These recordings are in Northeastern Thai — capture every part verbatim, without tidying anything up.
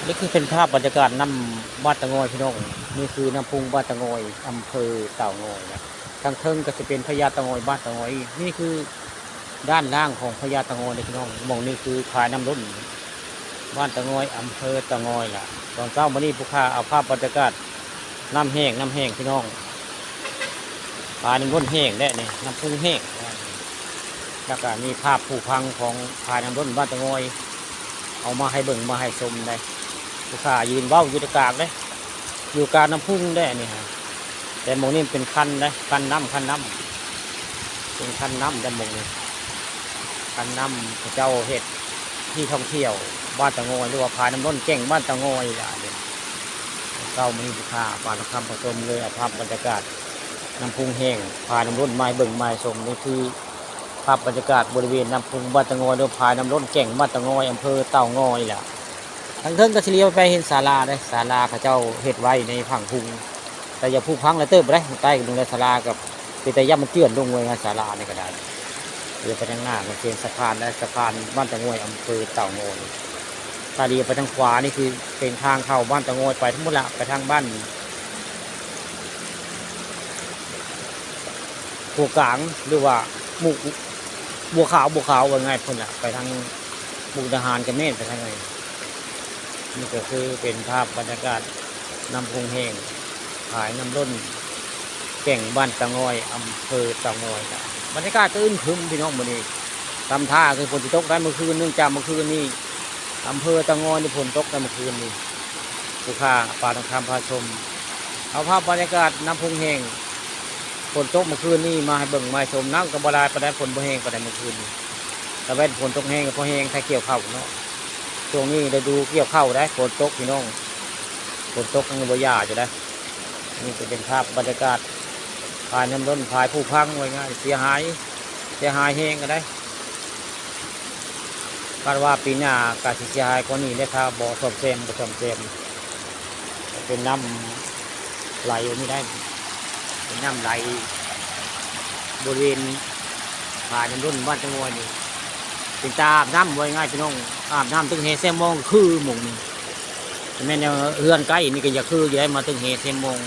นี่คือเป็นภาพบรรยากาศน้ำบ้านตะงอยพี่น้อง นี่คือน้ำพุงบ้านตะงอย อำเภอเต่างอยนะ ทางเทิงก็จะเป็นพญาเต่างอยบ้านตะงอย นี่คือด้านล่างของพญาเต่างอยเลยพี่น้อง หม่องนี้คือฝายน้ำล้น บ้านตะงอย อำเภอเต่างอยล่ะ ตอนเช้ามื้อนี้ผู้ข้าเอาภาพบรรยากาศน้ำแห้ง น้ำแห้งพี่น้อง ฝายน้ำล้นแห้งแด้นี่ น้ำพุงแห้ง แล้วก็มีภาพผู้พังของฝายน้ำล้นบ้านตะงอย เอามาให้เบิ่งมาให้ชมได้ ผู้ข้ายืนเว้าอยู่ตะกากเด้ อยู่กลางน้ำพุงได้นี่ฮะ แต่หม่องนี้เป็นคันนะ คันน้ำ คันน้ำ เป็นคันน้ำแต่หม่องนี้ คันน้ำเขาเจ้าเฮ็ดที่ท่องเที่ยวบ้านตะงอย หรือว่าฝายน้ำล้นแก่งบ้านตะงอยล่ะเนี่ย เช้ามื้อนี้ผู้ข้าปานคำผสมเลย เอาภาพบรรยากาศน้ำพุงแห้ง ฝายน้ำล้นมาให้เบิ่งมาให้ชม นี่คือภาพบรรยากาศบริเวณน้ำพุงบ้านตะงอย หรือฝายน้ำล้นแก่งบ้านตะงอย อำเภอเต่างอยแหละ ทางเทิงก็สิเลี้ยวไปเห็นศาลาเด้ ศาลาเขาเจ้าเฮ็ดไว้ในผังพุง แต่อย่าผุพังแล้วเติบบ่ได้ ใกล้กันลงแล้วศาลากับเป็นตาย่านมันเจือนลงไว้ฮะ ศาลานี่ก็ได้ เดี๋ยวไปทางหน้าก็เป็นสะพานและสะพานบ้านตะงอย อำเภอเต่างอย ถ้าเลี้ยวไปทางขวานี่คือเป็นทางเข้าบ้านตะงอยไปทั้งหมดละ ไปทางบ้านหัวกลาง หรือว่าหมู่บัวขาว บัวขาวว่าง่ายพุ่นละ ไปทางมุกดาหารก็แม่นไปทางไหน นี่ก็คือเป็นภาพบรรยากาศน้ำพุงแห้ง ฝายน้ำล้นแก่งบ้านตะงอย อำเภอเต่างอยนะ บรรยากาศก็อึมครึมพี่น้องมื้อนี้ ตามท่าคือฝนสิตกได้เมื่อคืน เนื่องจากเมื่อคืนนี้ อำเภอเต่างอยนี่ฝนตกได้เมื่อคืนนี้ ผู้ข้าปานคำพาชม เอาภาพบรรยากาศน้ำพุงแห้ง ฝนตกเมื่อคืนนี้มาให้เบิ่งมาให้ชม น้ำก็บ่หลายปานใด ฝนบ่แห้งปานใดเมื่อคืนนี้ ตะเวนฝนตกแห้งก็พอแห้ง ถ้าเกี่ยวข้าวเนาะ ช่วงนี้ฤดูเกี่ยวข้าวได้ ฝนตกพี่น้อง ฝนตกยังบ่หย่าอยู่ได้ นี่ก็เป็นภาพบรรยากาศฝายน้ำล้น ฝายผู้พังว่าง่าย เสียหาย เสียหายแห้งก็ได้ คาดว่าปีหน้าก็สิเสียหายกว่านี้แหละ ถ้าบ่ซ่อมแซม บ่ซ่อมแซม เป็นน้ำไหลแบบนี้ได้ เป็นน้ำไหล บริเวณฝายน้ำล้นบ้านตะงอยนี่ เป็นตาอาบน้ำว่าง่ายพี่น้อง อาบน้ำตึกแฮแซมมองคือหม่องนี้ แม่นเฮือนใกล้นี่ก็อยากคืออยู่ได้ มาตึกแฮแซมมอง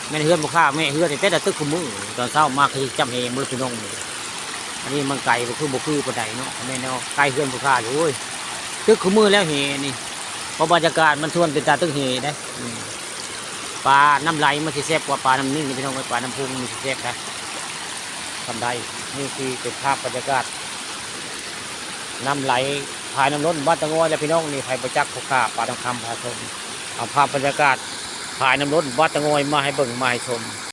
แม่นเฮือนบ่ข้าแม่ เฮือนแต่ละตึกคู่มื้อ ตอนเช้ามาคือจำแฮมื้อพี่น้องนี่ อันนี้มันไกลบ่คือ บ่คือปานใดเนาะ แม่นเนาะ ใกล้เฮือนบ่ข้าอยู่ โอ้ย ตึกคู่มื้อแล้วแฮนี่ เพราะบรรยากาศมันชวนเป็นตาตึกแฮเด้ อืม ปลาน้ำไหลมันสิแซ่บกว่าปลาน้ำนิ่งนี่พี่น้องเอ้ย ปลาน้ำพุงนี่สิแซ่บนะ ทำได้ นี่คือเป็นภาพบรรยากาศ น้ำไหล ฝายน้ำล้นบ้านตะงอย และพี่น้องนี่ ไผบ่จักผู้ข้าปานคำพาชม เอาภาพบรรยากาศฝายน้ำล้นบ้านตะงอยมาให้เบิ่งมาให้ชม